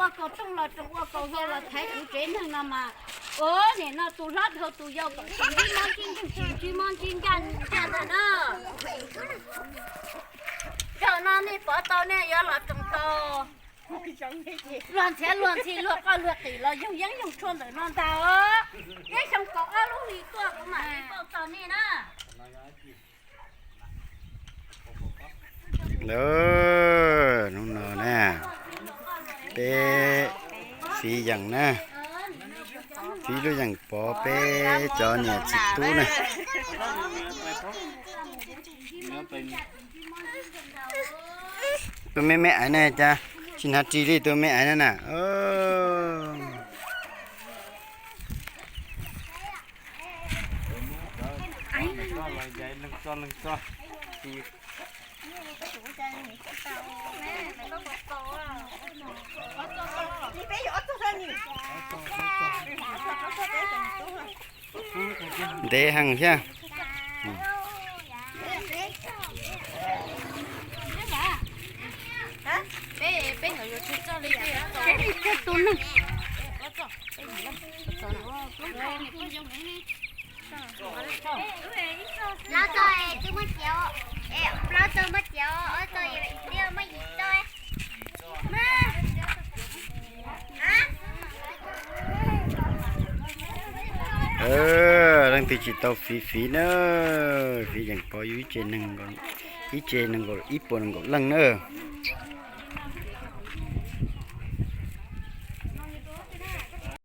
Kaus tooj los tsoom ua kaus hlau los thaiv kuv tsev neeg no mas, ua nim no tus hlob dhau tus yau kom tsis ntsib mob ntsib nkeeg, tsis ntsib mob ntsib nkeeg ntag na. Zaum no nej pov tau nej yuav los tsoom tau. Luag ntxhiab luag ntxhi luag qoj luag qis los yoog yeeb yoog tshuaj ntawm no ntag os. Neb xyoo kaum ob lub hli tuaj kuv mam li pauj txog nej na. Hnub no na, peb fiv yeem na, fiv lub yeem pov peb cov niam txiv tub na. Tus me me aiv na cas tsis hnav ris li tus me aiv na na. Ntev heev thiab. Plaub txoj twb muab txiav, plaub txoj muab txiav, ob txoj muab yim txoj. Leej twg tsis tau fiv fiv na, fiv yeem pov yug ib tse neeg, ib tse neeg nkaum ib puas nees nkaum leej na.